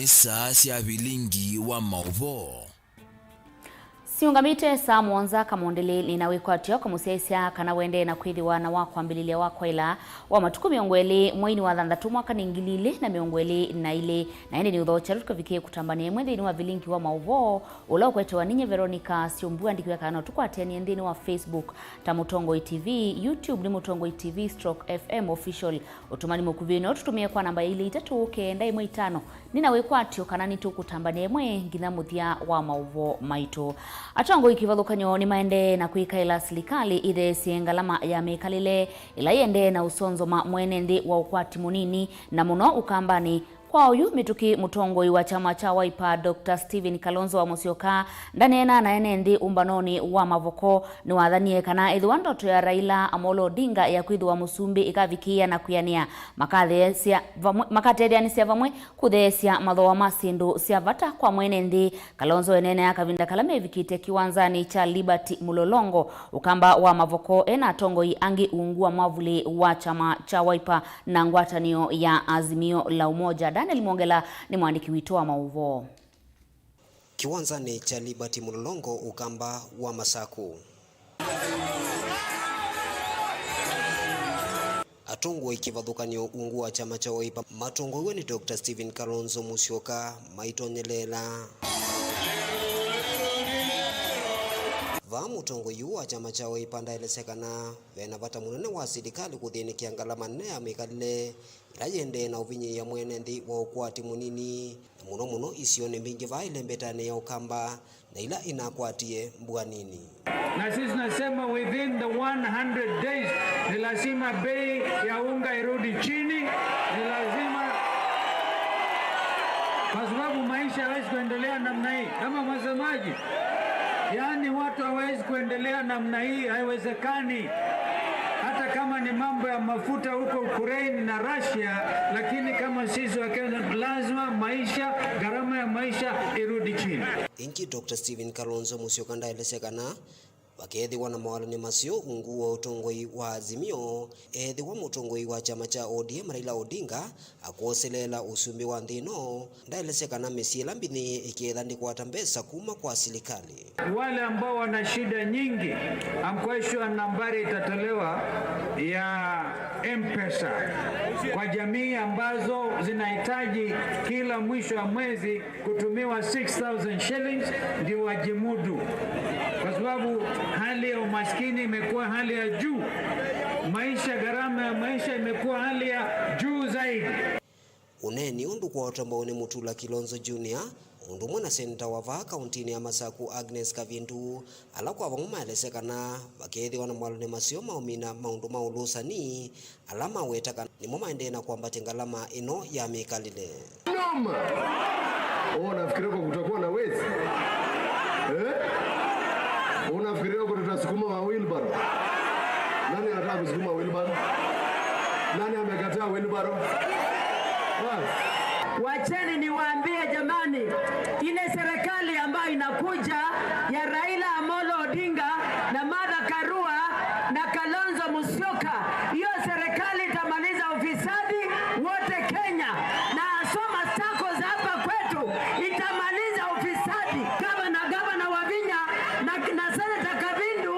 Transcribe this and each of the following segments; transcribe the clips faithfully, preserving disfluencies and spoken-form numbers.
Saa sya vilingi wa maũvoo. Siũngamĩte saa mũonza kamũndĩlĩ, nĩ na wĩkwatyo kũmũsyaĩĩsya kana wendee na kwĩthĩwa na wa kwambĩlĩlya wa kwaĩla wa matukũ mĩongo ĩlĩ mweinĩ wa thanthatũ mwaka nĩ ngili ilĩ na mĩongo ĩlĩ na ilĩ. Na ĩndĩ nĩ ũthokya tũkavikĩe kũtambanĩa ĩmwe nthĩnĩ wa vilingi wa maũvoo ũla ũkwetewa ninye Veronica Syũmbu. Andĩkĩw'a kana no tũkwatĩanĩe nthĩnĩ wa Facebook ta Mũtongoi T V, YouTube nĩ Mũtongoi T V stroke F M Official. Ũtũmani mũkuvĩ no tũtũmĩe kwa namba ya ilĩ itatũ kenda ĩmwe itano. Nĩ na wĩkwatyo kana nĩtũkũtambanĩa ĩmwe nginya mũthya wa maũvoo maitũ. Atongoi kĩvathũkany'o nĩmaendee na kwĩkaĩla silikalĩ ĩtheesye ngalama ya mĩkalĩle ĩla yĩendee na ũsonzoma mwene nthĩ wa ũkwati mũnini, na mũno Ũkambanĩ. Kwa oyu mĩtũkĩ, mũtongoi wa kyama kya Wiper, Doctor Stephen Kalonzo wa Musyoka, ndaneena na ene nthĩ ũmbanonĩ wa mavoko. Nĩwathanie kana ethĩwa ndoto ya Raila Amolo Odinga ya kwĩthĩwa mũsumbĩ ĩkavikĩĩa na kwĩanĩa, makatheesya vamwe, makatetheanĩsya vamwe kũtheesya mathooa ma syĩndũ sya vata kwa mwene nthĩ. Kalonzo eneenea kavinda kala mevikĩte kĩwanzanĩ kya Liberty Mlolongo, Ũkamba wa Mavoko, e na atongoi angĩ ungu wa mwavuli wa kyama kya Wiper na ngwatanĩo ya Azimio la Umoja. Daniel Mwongela nĩ mwandĩki witũ wa maũvoo. Kĩwanzanĩ kya Liberty Mlolongo, Ũkamba wa Masaku. Atongoi kĩvathũkany'o ungu wa kyama kya Wiper matongoew'e nĩ Doctor Stephen Kalonzo Musyoka maitonyeleela. Vaa mũtongoi ũũ wa kyama kya Wiper ndaelesya kana ve na vata mũnene wa silikalĩ kũthĩnĩkĩa ngalama nene ya mĩkalĩle ĩla yĩendee na ũvinyĩĩa mwene nthĩ wa ũkwati mũnini, na mũno mũno isionĩ mbingĩ vaa ĩlembetanĩ ya Ũkamba na ila inakwatie mbua nini. Na sisi tunasema within the one hundred days ni lazima bei ya unga irudi chini, ni lazima, kwa sababu maisha haiwezi kuendelea namna hii. Kama mnasemaje? Yaani watu hawawezi kuendelea namna hii, haiwezekani. Hata kama ni mambo ya mafuta huko Ukraine na Russia, lakini kama sisi wa Kenya, lazima maisha, gharama ya maisha irudi chini. Ĩngĩ, Doctor Stephen Kalonzo Musyoka ndaelesya kana vakethĩwa na mawalany'o maseo ungu wa ũtongoi wa Azimio, ethĩwa mũtongoi wa kyama kya O D M Raila Odinga akwoselela ũsumbĩ wa nthĩ ĩno, ndaelesya kana mĩsyĩ ĩla mbinĩĩe ĩkeetha ndĩkwata mbesa kuma kwa silikalĩ. Wale ambao wana shida nyingi, I'm quite sure nambari itatolewa ya M-Pesa kwa jamii ambazo zinahitaji kila mwisho wa mwezi kutumiwa six thousand shillings ndio wajimudu, kwa sababu hali ya umaskini imekuwa hali ya juu, maisha, gharama ya maisha imekuwa hali ya juu zaidi. Ũneeni ũũ ndũkwaũtambawa nĩ Mutula Kilonzo Junior, o ũndũ ũmwe na seneta wa vaa kauntinĩ ya Masaku Agnes Kavindu, ala kwa vamwe maelesya kana vakethĩwa na mawalany'o maseo maũmina maũndũ ma ũlũsani ala maweta kana nĩmo maendee na kwambatya ngalama ĩno ya mĩkalĩle. Noma! Oh, unafikiria kwa kutakuwa na wezi? Eh? Unafikiria kwa tutasukuma wa wheelbarrow? Nani anataka kusukuma wheelbarrow? Nani amekataa wheelbarrow? Bas. Wacheni niwaambie jamani, ile serikali ambayo inakuja ya Raila Amolo Odinga na Martha Karua na Kalonzo Musyoka, hiyo serikali itamaliza ufisadi wote Kenya, na haswa Machakos hapa kwetu itamaliza ufisadi. Gavana, gavana Wavinya na, na Senator Kavindu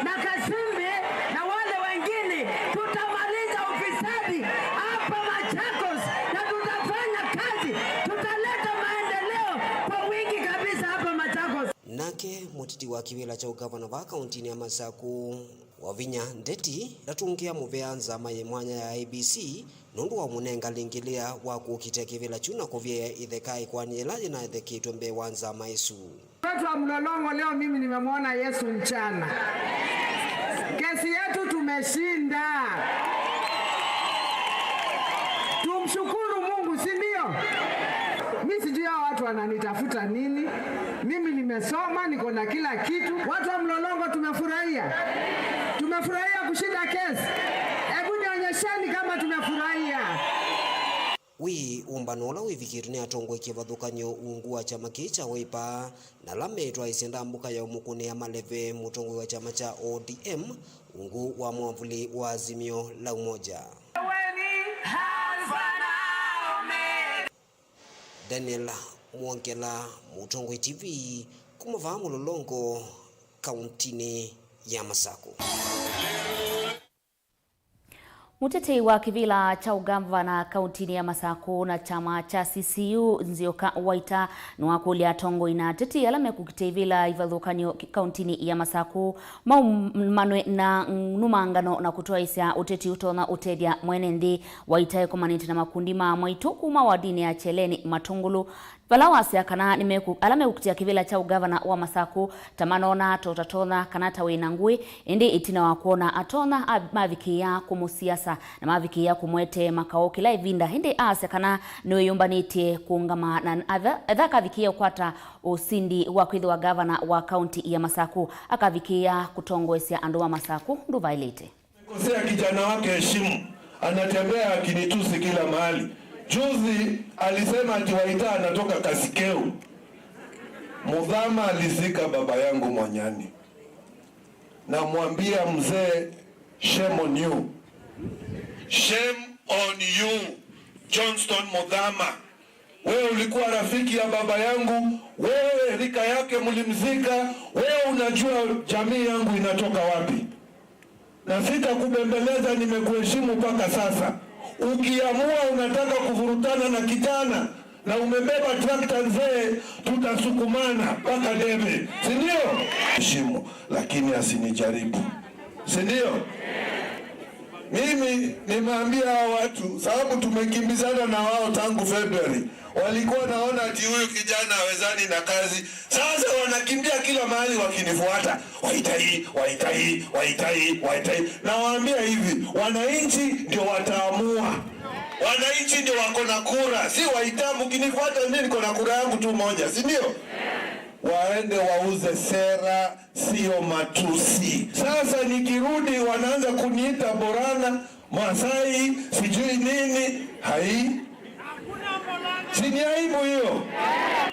na Kasimbi na wale wengine, tutamaliza ufisadi hapa Machakos na tutafanya kazi, tutaleta maendeleo kwa wingi kabisa hapa Machakos. Nake mũteti wa kĩvĩla kya ũgavana vaa kauntinĩ ya Masaku, Wavinya Ndeti, ndatũngĩa mũvea nzama yĩ mwanya ya I E B C nũndũ wa mũnenga lĩngĩlĩa wa kũkitĩa kĩvĩla kyu na kũvyeea ĩtheka ĩkoani yĩla yĩnatheketwe mbee wa nzama ĩsu. Watu wa Mlolongo, leo mimi nimemwona Yesu mchana. Kesi yetu tumeshinda. Tumshukuru Mungu, si ndio? Mi sijui hao watu wananitafuta nini. Mimi nimesoma, niko na kila kitu. Watu wa Mlolongo tumefurahia. Tumefurahia kushinda kesi. Hebu nionyesheni kama tumefurahia. Wĩ ũmbano ũla wĩvikĩtwe nĩ atongoi kĩvathũkany'o ungu wa kyama kĩĩ kya Wiper na ala metwaĩsye ndambũka ya ũmũkũnĩa maleve mũtongoi wa kyama kya O D M ungu wa mwavuli wa Azimio la Umoja. Daniel Mwongela, Mũtongoi T V, kuma vaa Mũlolongo, kauntinĩ ya Masakũ. Mũtetei wa kĩvĩla kya ũngavana kauntinĩ ya Masakũ na kyama kya C C U, Nzioka Waita, nĩwakũlya atongoi na ateti ala mekũkita ĩvĩla ivathũkany'o kauntinĩ ya Masakũ maumanwe na nũmangano na kũtwaĩsya ũteti ũtonya ũtethya mwene nthĩ. Waita ekomanĩte na makundi ma amwaitũ kuma wadinĩ ya Kyeleni Matũngũlũ, vala wasya kana nĩmeku-, ala mekũkitĩa kĩvĩla kya ũngavana wa Masakũ ta manonaa ta ũtatonya kana ta wĩna ngũĩ, ĩndĩ ĩtina wa kwona atonya a-, mavikĩĩa kũmũsiasa na mavikĩĩa kũmwetee makaũ kĩla ĩvinda, ĩndĩ asya kana nĩwĩyũmbanĩtye kũũngama na atha, etha akavikĩĩa ũkwata ũsindi wa kwĩthĩwa ngavana wa kaunti ya Masakũ, akavikĩĩa kũtongoesya andũ ma Masakũ ndũvaĩlĩte. Kosea kijana wake heshimu, anatembea akinitusi kila mahali. Juzi alisema ati Waita anatoka Kasikeu. Mudhama alizika baba yangu Mwanyani. Namwambia mzee, shame on you. Shame on you, Johnston Mudhama. Wewe ulikuwa rafiki ya baba yangu, wewe rika yake mlimzika, wewe unajua jamii yangu inatoka wapi. Na sitakubembeleza, nimekuheshimu mpaka sasa. Ukiamua unataka kuvurutana na kijana na umebeba trakta nzee, tutasukumana mpaka debe, si ndio? Heshimu, lakini asinijaribu, si ndio? Mimi nimeambia hao watu, sababu tumekimbizana na wao tangu February. Walikuwa naona ati huyu kijana hawezani na kazi. Sasa wanakimbia kila mahali wakinifuata. Waita hii, Waita hii, Waita hii, Waita hii. Nawaambia hivi, wananchi ndio wataamua. Wananchi ndio wako na kura, si Waita. Mkinifuata mimi niko na kura yangu tu moja, si ndio? Waende wauze sera, sio matusi. Sasa nikirudi wanaanza kuniita Borana, Masai, sijui nini. Hai. Si ni aibu hiyo?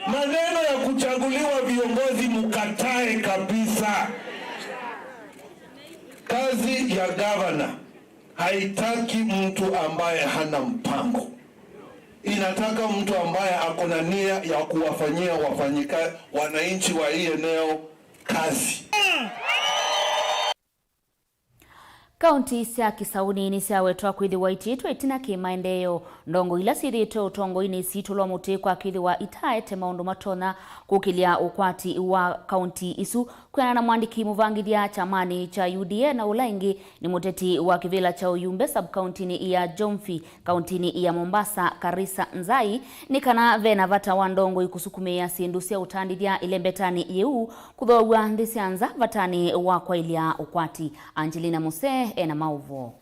Maneno ya kuchaguliwa viongozi mukatae kabisa. Kazi ya gavana haitaki mtu ambaye hana mpango. Inataka mtu ambaye ako na nia ya kuwafanyia wafanyika, wananchi wa hii eneo kazi. Kaunti sya kĩsaũnĩ nĩsyawetwa kwĩthĩwa itiĩtwe ĩtina kĩ maendeeo. Ndongo ila syĩthĩĩtwe ũtongoinĩ siitũlwa mũtĩ kwa kwĩthĩwa itaaete maũndũ matonya kũkĩlya ũkwati wa kaunti isu. Kwĩanana na mwandĩki mũvangĩthya kyamanĩ kya U D A na ũla ĩngĩ nĩ mũteti wa kĩvĩla kya ũyumbe sub-kauntinĩ ya Jomvi, kauntinĩ ya Mombasa, Karisa Nzai, nĩ kana ve na vata wa ndongoi kũsukumĩĩa syĩndũ sya ũtandĩthya ĩlembetanĩ yĩu kũthoow'a nthĩ sya nza vatanĩ wa kwaĩlya ũkwati. Angelina Musee e na maũvoo.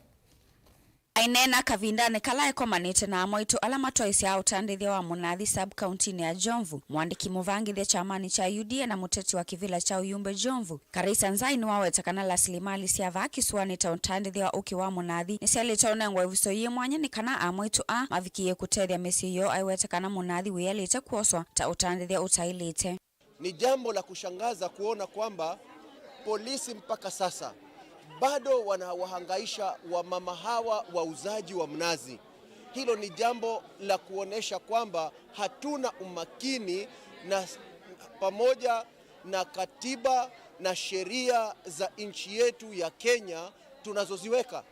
Aineena kavindanĩ kala ekomanĩte na amwaitũ ala matwaĩsyaa ũtandĩthya wa Mũnathi sub-kauntinĩ ya Jomvu, mwandĩki mũvangĩthya kyamanĩ kya U D A na mũteti wa kĩvĩla kya ũyumbe Jomvu, Karisa Nzai nĩwaweta kana lasilimali sya vaa kĩsũanĩ ta ũtandĩthya wa ũkĩ wa Mũnathi nĩsyaĩlĩte ũnengwa ĩvuso yĩ mwanya nĩ kana amwaitũ aa mavikĩĩe kũtethya mĩsyĩ yoo. Aiweta kana Mũnathi wĩalĩte kwoswa ta ũtandĩthya ũtaĩlĩte. Ni jambo la kushangaza kuona kwamba polisi mpaka sasa bado wanawahangaisha wamama hawa wauzaji wa mnazi. Hilo ni jambo la kuonesha kwamba hatuna umakini na pamoja na katiba na sheria za nchi yetu ya Kenya tunazoziweka.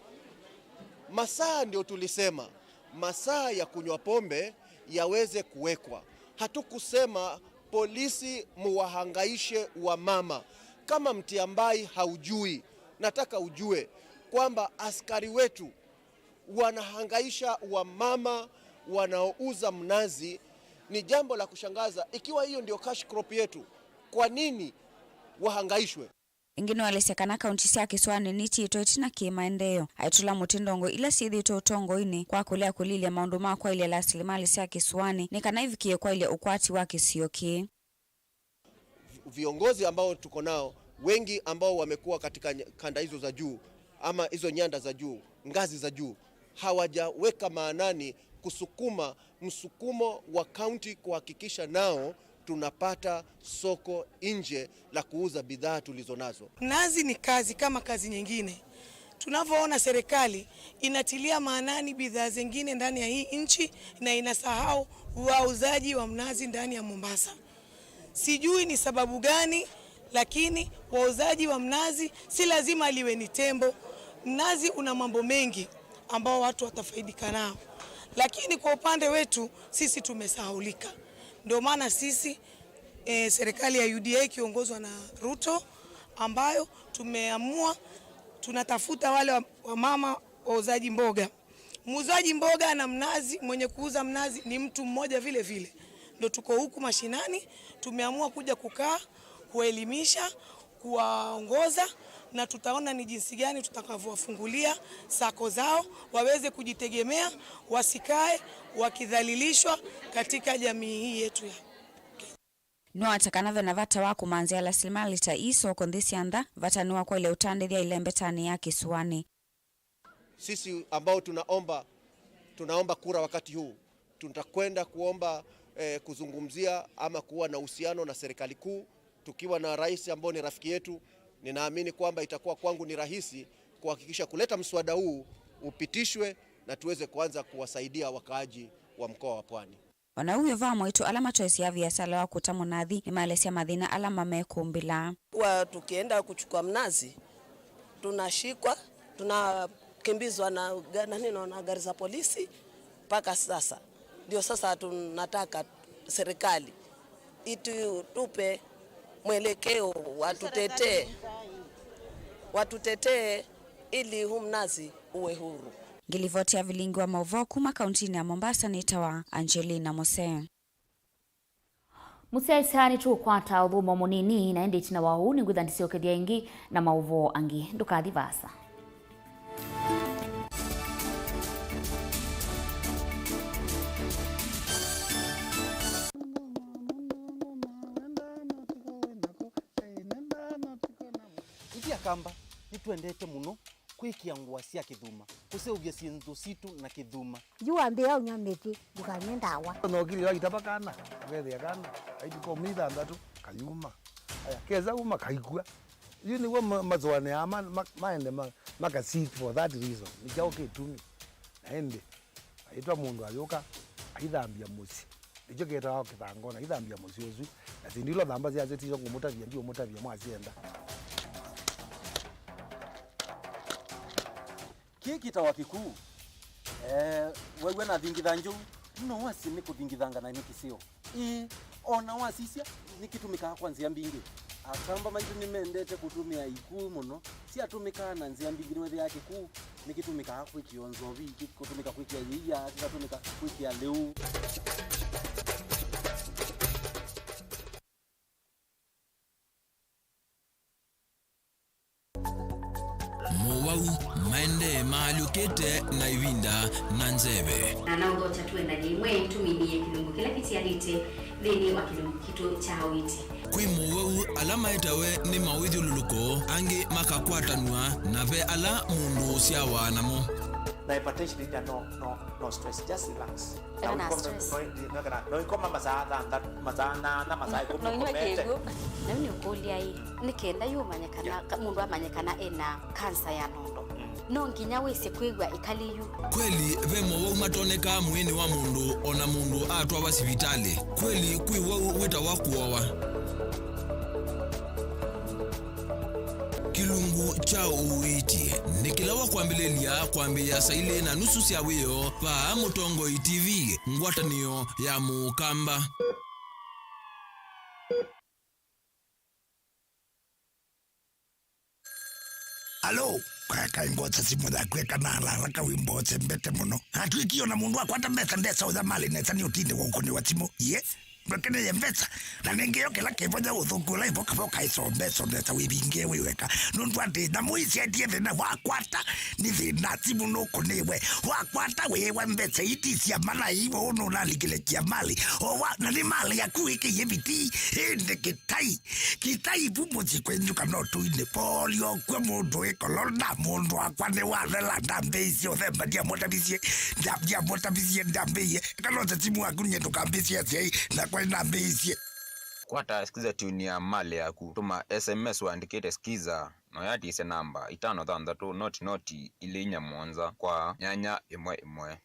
Masaa ndio tulisema, masaa ya kunywa pombe yaweze kuwekwa. Hatukusema polisi muwahangaishe wamama. Kama Mtiambai haujui, nataka ujue kwamba askari wetu wanahangaisha wamama wanaouza mnazi. Ni jambo la kushangaza. Ikiwa hiyo ndio cash crop yetu, kwa nini wahangaishwe? Ĩngĩ nĩwaelesya kana kaunti sya kĩsũanĩ nitiĩtwe ĩtina kĩ maendeeo, aitũla mũtĩ ndongo ila syĩthĩĩtwe ũtongoinĩ kwa kũlea kũlilya maũndũ ma kwaĩlya lasilimali sya kĩsũanĩ nĩ kana ivikĩe kwaĩlya ũkwati wa kĩsio kĩĩ. Viongozi ambao tuko nao, wengi ambao wamekuwa katika ny-, kanda hizo za juu, ama hizo nyanda za juu, ngazi za juu, hawajaweka maanani kusukuma msukumo wa kaunti kuhakikisha nao tunapata soko nje la kuuza bidhaa tulizo nazo. Nazi ni kazi kama kazi nyingine. Tunavyoona serikali inatilia maanani bidhaa zingine ndani ya hii nchi na inasahau wauzaji wa mnazi ndani ya Mombasa. Sijui ni sababu gani, lakini wauzaji wa mnazi si lazima liwe ni tembo. Mnazi una mambo mengi ambao watu watafaidika nao, lakini kwa upande wetu sisi tumesahaulika. Ndio maana sisi, eh, serikali ya U D A ikiongozwa na Ruto, ambayo tumeamua tunatafuta wale wa, wamama wauzaji mboga. Muuzaji mboga na mnazi, mwenye kuuza mnazi ni mtu mmoja vile vile. Ndo tuko huku mashinani, tumeamua kuja kukaa, kuwaelimisha, kuwaongoza, na tutaona ni jinsi gani tutakavyowafungulia sako zao, waweze kujitegemea, wasikae wakidhalilishwa katika jamii hii yetu ya Nĩwata kana ve na vata wa kũmanthĩa lasilimali ta ii soko nthĩ sya nza, vata nĩ wa kwaĩlya ũtandĩthya ĩlembetanĩ ya kĩsũanĩ. Sisi ambao tunaomba, tunaomba kura wakati huu, tutakwenda kuomba, eh, kuzungumzia ama kuwa na uhusiano na serikali kuu, tukiwa na rais ambao ni rafiki yetu. Ninaamini kwamba itakuwa kwangu ni rahisi kuhakikisha kuleta mswada huu upitishwe na tuweze kuanza kuwasaidia wakaaji wa mkoa wa Pwani. O na ũu wĩ vaa, maitũ ala matoesyaa viasala wa kũta mũnathi nĩmaelesya mathĩna ala mamekũmbĩla. Huwa tukienda kuchukua mnazi, tunashikwa, tunakimbizwa na ga-, nani, na gari za polisi mpaka sasa. Ndio sasa tunataka serikali itupe mwelekeo, watutetee, watutetee ili huu mnazi uwe huru. Ngĩlivoti ya vilingi wa maũvoo kuma kauntinĩ ya Mombasa nĩtawa Angelina Mose. Mũsyaĩĩsya, nĩtũũkwata ũthũmũo mũnini, na ĩndĩ ĩtina wa ũu nĩngwĩtha ndĩsyokethya ĩngĩ na maũvoo angĩ. Ndũkathi vaasa. Ithyĩ Akamba nĩtwendete mũno kwĩkĩa ngũa sya kĩthuma, kũseũvya syĩndũ sitũ na kĩthuma. Yu wambĩĩa ũnywa mĩtĩ, ndũkanywe ndawa. Ona ũkilĩwa itava kana, ũkethĩa kana, kaitũ ka myei thanthatũ, kayuma. Aya, kesa uma, kaikw'a. Yu nĩw'o ma-, masũanĩaa ma-, ma-, maende ma-, maka seek for that reason. Nĩ kyaũ kĩtumi? Na ĩndĩ, aitwa mũndũ ayũka, aithambya mũsyĩ. Nĩkyo kĩtawa kĩthangona, aithambya mũsyĩ ũsu. Na syĩndũ ila ũthamba syasyo tisyo ngũmũtavya, ndiũmũtavya mwasyenda. Kĩĩ kĩtawa kĩkuu. Eh, wew'a nathingitha njovu, no wasye nĩ kũthingithanga na nĩ kĩseo. Ĩĩ, o na wasisya, nĩkĩtũmĩkaa kwa nzĩa mbingĩ. Akamba maitũ nĩmendete kũtũmĩa ikuu mũno. Syatũmĩkaa na nzĩa mbingĩ, nĩwethĩaa kĩkuu nĩkĩtũmĩkaa kwĩkĩa nzovi, kĩkũtũmĩka kwĩkĩa yĩia, kĩkatũmĩka kwĩkĩa lĩu. Mowau maendee maalyũkĩte na ĩvinda na nzeve. Na naũthokya tũendany'e ĩmwe tũminĩe kĩlungu kĩla kĩtialĩte nthĩnĩ wa kĩlungu kitũ kya ũiiti. Kwĩ mowau ala maetawe nĩ mawĩthyũlũlũko, angĩ makakwatanw'a, na ve ala mũndũ ũsyawa namo. Na hypertension ĩndĩ no, no, no stress, just relax. Ena na stress. No, no, no, no, ikoma masaa thanthatũ, masaa nana, masaa ĩkũmi ũkomete. Noinyw'a kĩw'ũ. Na yu nĩũkũlya ĩ, nĩ kenda yu ũmanye kana, yeah, ka-, mũndũ amanye kana ena kansa ya nondo. Mm. No nginya wĩsĩ kwĩw'a ĩkalĩ yu. Kweli, ve mowau matonekaa mwĩĩnĩ wa mũndũ o na mũndũ atwawa sivitalĩ. Kweli, kwĩ wau wĩtawa kũowa. Kĩlungu kya ũiiti nĩ kĩla wa kwambĩlĩlya kwambĩĩa saa ilĩ na nusu sya wĩoo vaa Mũtongoi T V, ngwatanĩo ya Mũkamba. Alo, kaeka ngwota simũ yaku eka na haraka wĩmbo ũsembete mũno. Atwĩkie ona mũndũ akwata mbesa ndesa ũthamalĩ nesa nĩ ũtinde wa ũkũnĩwa simũ. Ye? Ndwekeneye mbesa. Na nĩngĩ yo kĩla kĩvonya ũthũku ũla ĩvoka voka ĩsombe, sondesa wĩvinge wĩ weka. Nũndũ atĩ nyamũ ici atie thĩna wakwata, nĩ thĩna simũ nũkũnĩwe. Wakwata wĩwa mbesa iti cia mana iwe ũnũnalikile kia mali. Owa, na nĩ mali yaku wĩkĩie vitii. Ĩndĩ kĩtai. Kĩtai vu mũsyĩ kwenyu kana ũtũinĩ. Polio kwĩ mũndũ wĩ kolona, mũndũ wakwa nĩ wathela, ndambĩisye ũthemba, ndiamũtavisye, nda-, ndiamũtavisye, ndambĩie. Kana ũte simu waku nye ndũkambĩsye asyai, nakwa nĩnambĩisye. Kwata Skiza tune ya mali yaku. Tũma S M S ũandĩkĩte Skiza. no yaatĩĩsye namba itano thanthatũ noti noti ilĩ inya mũonza kwa nyanya ĩmwe ĩmwe.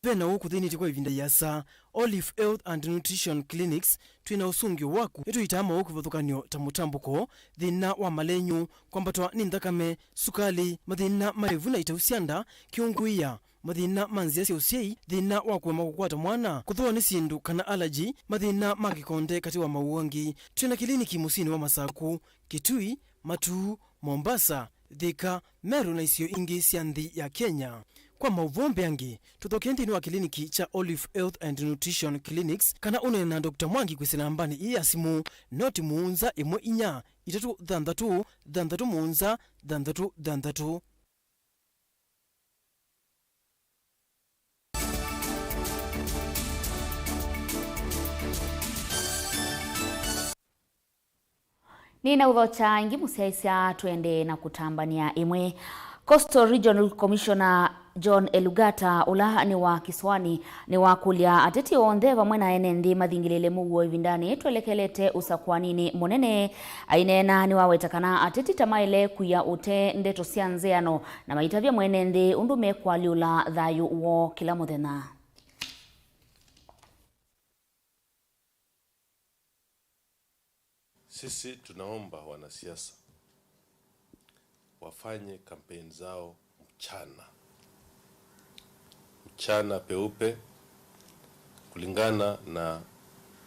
Ve na ũũ kũthĩnĩtye kwa ĩvinda ĩasa, Olive Health and Nutrition Clinics twĩ na ũsũngĩo waku. Nĩtũitaa maũũ kĩvathũkany'o ta mũtambũko, thĩna wa malenyũ, kwambatwa nĩ nthakame, sukalĩ, mathĩna ma ĩvu na itau sya nda, kĩũngũĩa, mathĩna ma nzĩa sya ũsyai, thĩna wa kũema kũkwata mwana, kũthũwa nĩ syĩndũ kana allergy, mathĩna ma kĩkonde katĩ wa maũũ angĩ. Twĩ na kĩliniki mũsyĩnĩ wa Masaku, Kitui, Matuu, Mombasa, Thika, Meru na isio ingĩ sya nthĩ ya Kenya. Kwa maũvoo mbeange, tũthokee nthĩnĩ wa kĩliniki kya Olive Health and Nutrition Clinics kana ũneene na Doctor Mwangi kwĩsĩla nambanĩ ĩĩ ya simũ, noti mũonza ĩmwe inya itatũ thanthatũ thanthatũ mũonza thanthatũ thanthatũ. Nĩnaũthokya ĩngĩ mũsyaĩĩsya, tũendee na kũtambany'a ĩmwe. Coastal Regional Commissioner John Elugata, ũla nĩ wa Kĩsũanĩ, nĩwakũlya ateti onthe vamwe na ene nthĩ mathingĩlĩle mũuo ĩvindanĩ twelekelete ũsakũaninĩ mũnene. Aineena, nĩwaweta kana ateti ta maĩle kwia ũtee ndeto sya nzĩano na maitavya mwene nthĩ ũndũ mekũalyũla thayũ woo kĩla mũthenya. Sisi tunaomba wanasiasa wafanye kampeni zao mchana, mchana peupe, kulingana na,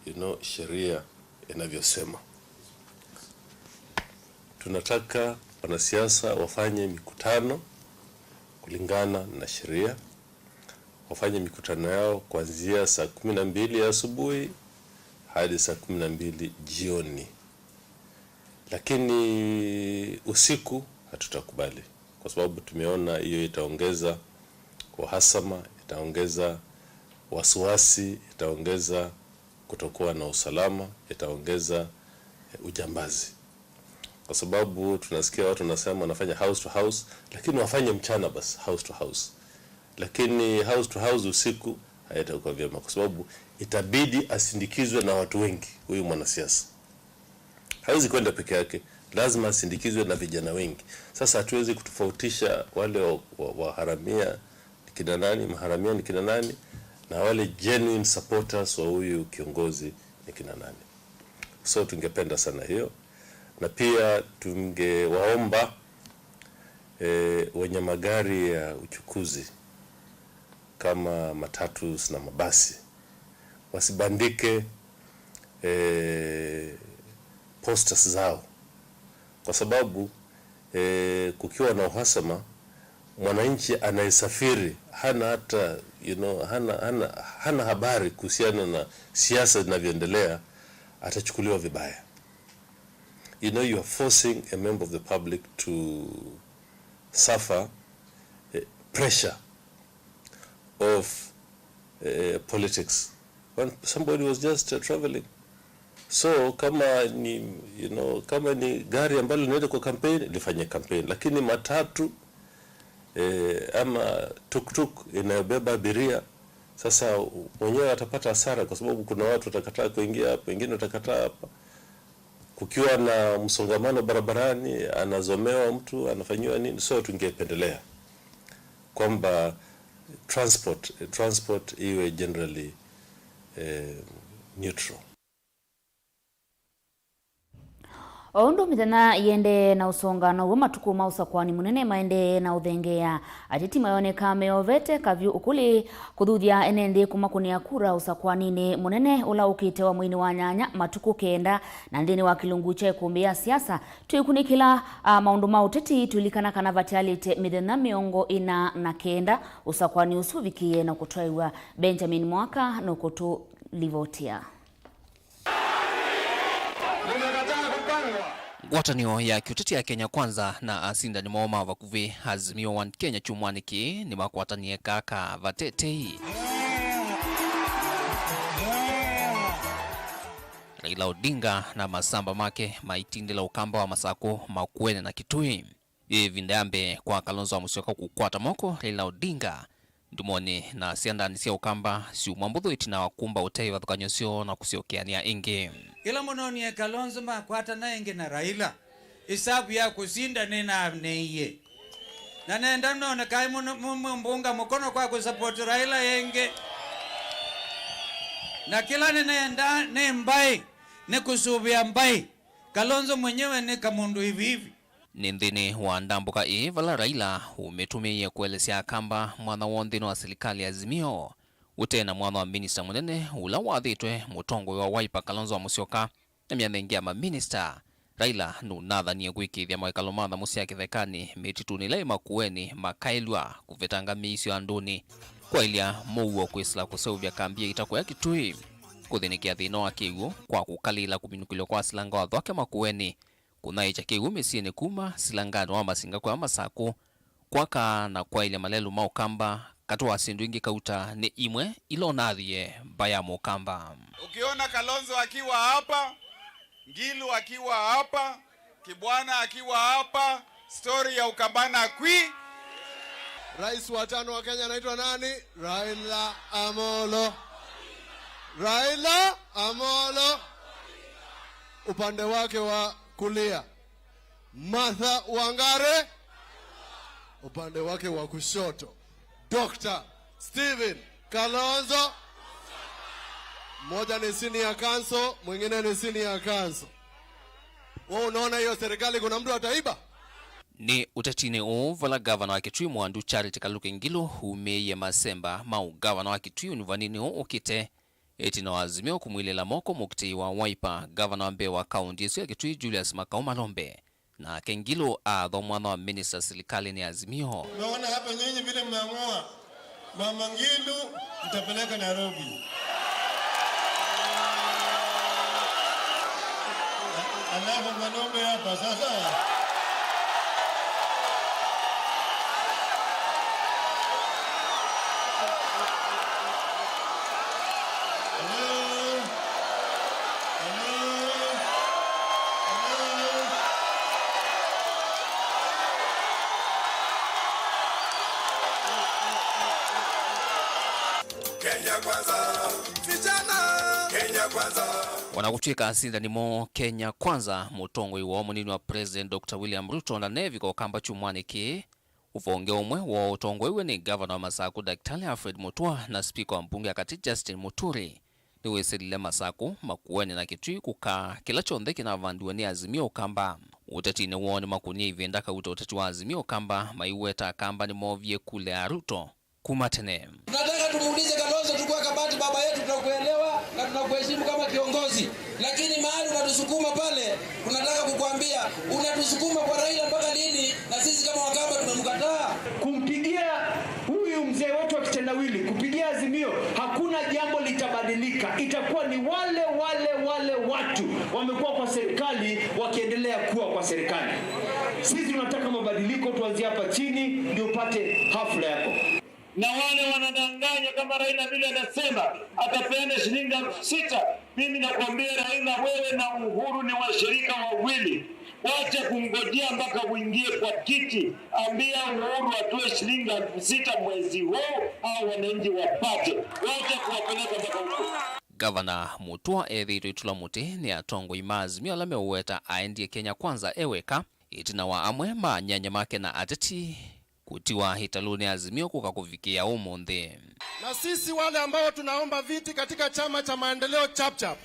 you know, sheria inavyosema. Tunataka wanasiasa wafanye mikutano kulingana na sheria, wafanye mikutano yao kuanzia saa kumi na mbili ya asubuhi hadi saa kumi na mbili jioni. Lakini usiku hatutakubali, kwa sababu tumeona hiyo itaongeza uhasama, itaongeza wasiwasi, itaongeza kutokuwa na usalama, itaongeza, eh, ujambazi. Kwa sababu tunasikia watu wanasema wanafanya house to house, lakini wafanye mchana basi, house to house. Lakini house to house usiku haitakuwa vyema, kwa sababu itabidi asindikizwe na watu wengi huyu mwanasiasa. Hawezi kwenda peke yake, lazima asindikizwe na vijana wengi. Sasa hatuwezi kutofautisha wale wa, wa, wa haramia ni kina nani, maharamia ni kina nani, na wale genuine supporters wa huyu kiongozi ni kina nani. So tungependa sana hiyo, na pia tungewaomba, eh, wenye magari ya uchukuzi kama matatus na mabasi wasibandike, eh, posters zao, kwa sababu, eh, kukiwa na uhasama, mwananchi anayesafiri hana hata, you know, hana, hana, hana habari kuhusiana na siasa zinavyoendelea, atachukuliwa vibaya. You know, you are forcing a member of the public to suffer, eh, pressure of, eh, politics when somebody was just, uh, traveling. So kama ni, you know, kama ni gari ambalo linaenda kwa campaign, lifanye campaign, lakini matatu, eh, ama tuktuk inayobeba abiria, sasa mwenyewe atapata hasara, kwa sababu kuna watu watakataa kuingia hapa, wengine watakataa hapa. Kukiwa na msongamano barabarani, anazomewa mtu, anafanyiwa nini. So tungependelea kwamba transport, transport iwe generally, eh, neutral. O ũndũ mĩthenya ĩendee na ũsonga, now'o matukũ ma ũsakũani mũnene maendee na ũthengeea. Ateti mayoneka meovete kavyũ ũkũlĩ kũthuthya ene nthĩ kũmakũnĩa kura ũsakũaninĩ mũnene ũla ũkĩte wa mweinĩ wa nyanya matukũ kenda, na nthĩnĩ wa kĩlungu kya ĩkũmbĩ ya siasa twĩkunĩkĩla, a, maũndũ ma ũteti, tũlilikana kana vatialĩte mĩthenya mĩongo ĩna na kenda ũsakũani ũsu ũvikĩĩe na kũtwaĩw'a. Benjamin Mwaka nũkũtũlivotia. Ngwatanĩo ya kĩũteti ya Kenya Kwanza na asindani moo ma vakuvĩ Azimio One Kenya kyumwanĩ kĩĩ nĩmakwatanie kaka vatetei. Raila Odinga na masamba make maitindĩla ũkamba wa Masakũ, Makueni na Kitui. Yĩ ĩvinda ya mbee kwa Kalonzo wa Musyoka kũkwata moko Raila Odinga ndumonĩ na syandanĩ sya ũkamba syumwa mbũthũ ĩtina wa kumba ũtee ivathũkany'o syoo na kũsyokeanĩa ĩngĩ. Ĩla mũnoonie Kalonzo makwatana ĩngĩ na Raila, Isavu ya kũsinda nĩnaneie. Na nenda none kaĩ mũno mũ-, mũmbunga mũkono kwa kũsapoti Raila ĩngĩ. Na kĩla nĩnenda nĩ mbaĩ, nĩ kũsũvĩa mbaĩ. Kalonzo mwenyewe nĩ kamũndũ hivi hivi. Nĩ nthĩnĩ wa ndambũka ĩĩ vala Raila ũmĩtũmĩie kũelesya Akamba mwanya woo nthĩnĩ wa silikalĩ ya Azimio, ũtee na mwanya wa minista mũnene ũla wathĩtwe mũtongoi wa Wiper Kalonzo wa Musyoka, na myanya ĩngĩ ya maminista. Raila nũnathanie kwĩkĩĩthya mawĩkalo ma nyamũ sya kĩthekanĩ mĩtitũnĩ ĩla ĩ Makueni makaĩlw'a, kũvetanga mĩisyo andũnĩ, kwaĩlya mũuo kwĩsĩla kũseũvya kambi ya ita kũya Kitui, kũthĩnĩkĩa thĩna wa kĩw'ũ kwa kũkalĩla kũminũkĩlw'a kwa silanga wa Thwake Makueni, kũnyaĩĩkya kĩw'ũ mĩsyĩnĩ kuma silanganĩ wa Masinga kũya Masakũ, kwaka na kwaĩlya malelũ ma Ũkamba, katĩ wa syĩndũ ingĩ kauta nĩ imwe ila ũnathie mbaĩ ya Mũkamba. Ukiona Kalonzo akiwa hapa, Ngilu akiwa hapa, Kibwana akiwa hapa, story ya Ukambana kwi. Rais wa tano wa Kenya anaitwa nani? Raila Amolo. Raila Amolo. Upande wake wa kulia, Martha Wangari. Upande wake wa kushoto, Doctor Stephen Kalonzo. Mmoja ni senior counsel, mwingine ni senior counsel. Wewe unaona hiyo serikali kuna mtu ataiba? Nĩ ũtetinĩ ũũ vala ngavana wa Kitui Mwandu Charity Kaluki Ngilu umĩĩie masemba ma ũngavana wa Kitui ũnyuvaninĩ ũũ ũkĩte, ĩtina wa Azimio kũmwilĩla moko mũkitĩi wa Wiper, ngavana wa mbee wa kaunti ĩsu ya Kitui Julius Makau Malombe. Nake Ngilu aathwa mwanya wa minista silikalĩnĩ ya Azimio. Umeona hapa nyinyi vile mmeamua, Mama Ngilu mtapeleka Nairobi. Alafu Malombe hapa sasa. Hello? Hello? Hello? Kenya Kwanza, vijana, Kenya Kwanza. Ona kũtw'ĩka asindani moo Kenya Kwanza, mũtongoi woo mũnini wa President Doctor William Ruto ndanevika Ũkamba kyumwanĩ kĩĩ. Ũvonge ũmwe woo ũtongoew'e nĩ ngavana wa Masakũ Daktari Alfred Mutua na spika wa mbunge ya katĩ Justin Muturi nĩwĩsĩlile Masakũ, Makueni na Kitui kũkaa kĩla kyonthe kĩnavandiwe nĩ Azimio Ũkamba. Ũtetinĩ woo nĩmakũnie ĩvinda kauta ũteti wa Azimio Ũkamba maiweta Akamba nĩmovie kula ya Ruto kuma tene. Tunataka tumuulize Kalonzo, tukua kabati, baba yetu, tunakuelewa na tunakuheshimu kama kiongozi, lakini mahali unatusukuma pale, tunataka kukuambia, unatusukuma kwa Raila mpaka lini? Na sisi kama Wakamba tumemkataa. Kumpigia huyu mzee wetu wa kitendawili, kupigia Azimio, hakuna jambo litabadilika. Itakuwa ni wale, wale, wale watu wamekuwa kwa serikali wakiendelea kuwa kwa serikali. Sisi tunataka mabadiliko, tuanzie hapa chini ndio upate hafla yako. Na wale wanadanganya kama Raila vile anasema atapeana shilingi elfu sita, mimi nakwambia Raila, wewe na Uhuru ni washirika wawili. Wacha kungojea mpaka uingie kwa kiti. Ambia Uhuru atoe shilingi elfu sita mwezi huu, au wananchi wapate. Wacha kuwapeleka mpaka huko. Gavana Mutua ethĩĩtwe itula mũtĩ nĩ atongoi ma Azimio ala meũweta aendie Kenya Kwanza e weka, ĩtina wa amwe ma anyanya make na ateti kũtiwa ĩtalũnĩ ya Azimio kũka kũvikĩĩa ũmũnthĩ. Na sisi wale ambao tunaomba viti katika chama cha Maendeleo Chapchap,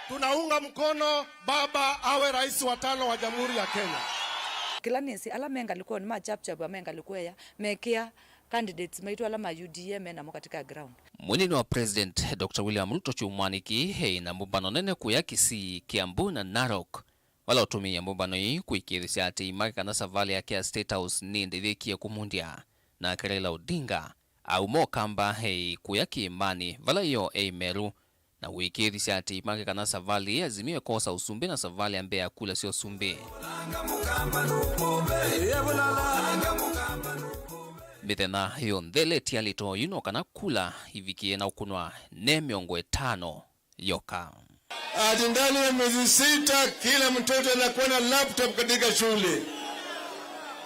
tunaunga mkono baba awe rais wa tano wa Jamhuri ya Kenya. Kĩla nĩsĩ, ala me ngalĩkonĩ ma Chapchap, me ngalĩko ĩya, mekĩa candidates maitũ ala ma U D A me namo katika ground. Mũnini wa President Doctor William Ruto kyumwanĩ kĩĩ eĩ na mbũmbano nene kũya Kisii, Kiambu na Narok, vala ũtũmĩie mbũmbano ii kũĩkĩĩthĩsya aatĩĩi make kana savalĩ yake ya State House nĩndĩthĩkie kũmundya. Nake Raila Odinga auma Ũkamba eĩ kũya kĩĩmanĩ vala ĩyoo eĩ Meru, na ũĩkĩĩthĩsya aatĩĩi make kana savalĩ ĩĩ Azimio ĩkosa ũsumbĩ na savalĩ ya mbee ya kula sya ũsumbĩ. Mĩthenya yonthe leti ya lĩtoo yu no kana kula ivikĩe na ũkũnwa ne mĩongo ĩtano yoka. Ati ndani ya miezi sita kila mtoto anakuwa na laptop katika shule.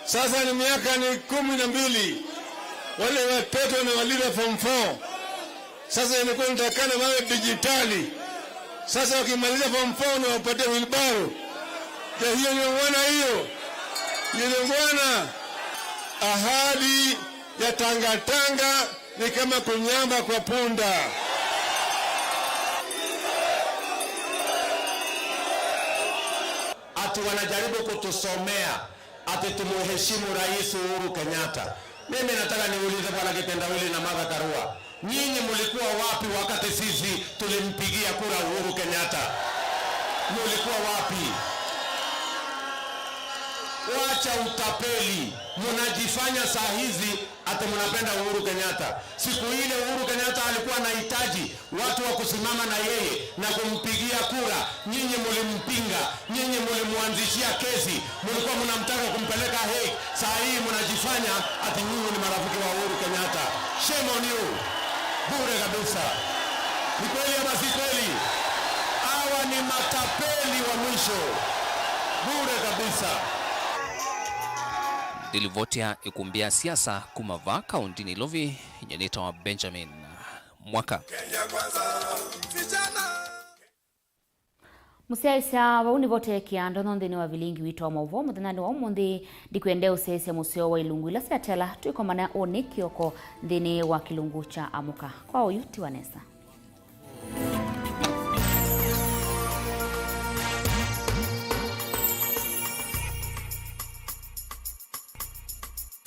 Sasa ni miaka ni kumi na mbili, wale watoto wanamaliza form four. Sasa inakuwa inatakana wawe dijitali. Sasa wakimaliza form four ni wapatie wheelbarrow. Ya hiyo ni ungwana hiyo? Ni ungwana? Ahadi ya tangatanga ni kama kunyamba kwa punda. Ati wanajaribu kutusomea ati tumuheshimu Rais Uhuru Kenyatta. Mimi nataka niulize Bwana Kitendawili na Martha Karua, nyinyi mulikuwa wapi wakati sisi tulimpigia kura Uhuru Kenyatta? Mulikuwa wapi? Wacha utapeli. Munajifanya saa hizi ati munapenda Uhuru Kenyatta. Siku ile Uhuru Kenyatta alikuwa anahitaji watu wa kusimama na yeye na kumpigia kura, nyinyi mulimpinga, nyinyi mulimwanzishia kesi, mulikuwa munamtaka kumpeleka Hague. Saa hii munajifanya ati nyinyi ni marafiki wa Uhuru Kenyatta. Shame on you. Bure kabisa. Ni kweli ama si kweli? Hawa ni matapeli wa mwisho. Bure kabisa. Ndilivoti ya ĩkumbi ya siasa kuma vaa kaũntinĩ Nairobi, nyie nĩtawa Benjamin Mwaka. Mũsyaĩĩsya, vau nĩvo teekĩa ndonya nthĩnĩ wa vilingi witũ wa maũvoo mũthenyanĩ wa ũmũnthĩ. Ndikwendea ũsyaĩĩsya mũseo wa ilungu ila syatela. Twĩkomana ũnĩ kĩoko nthĩnĩ wa kĩlungu kya Amũka. Kwa oyu, tiwa nesa.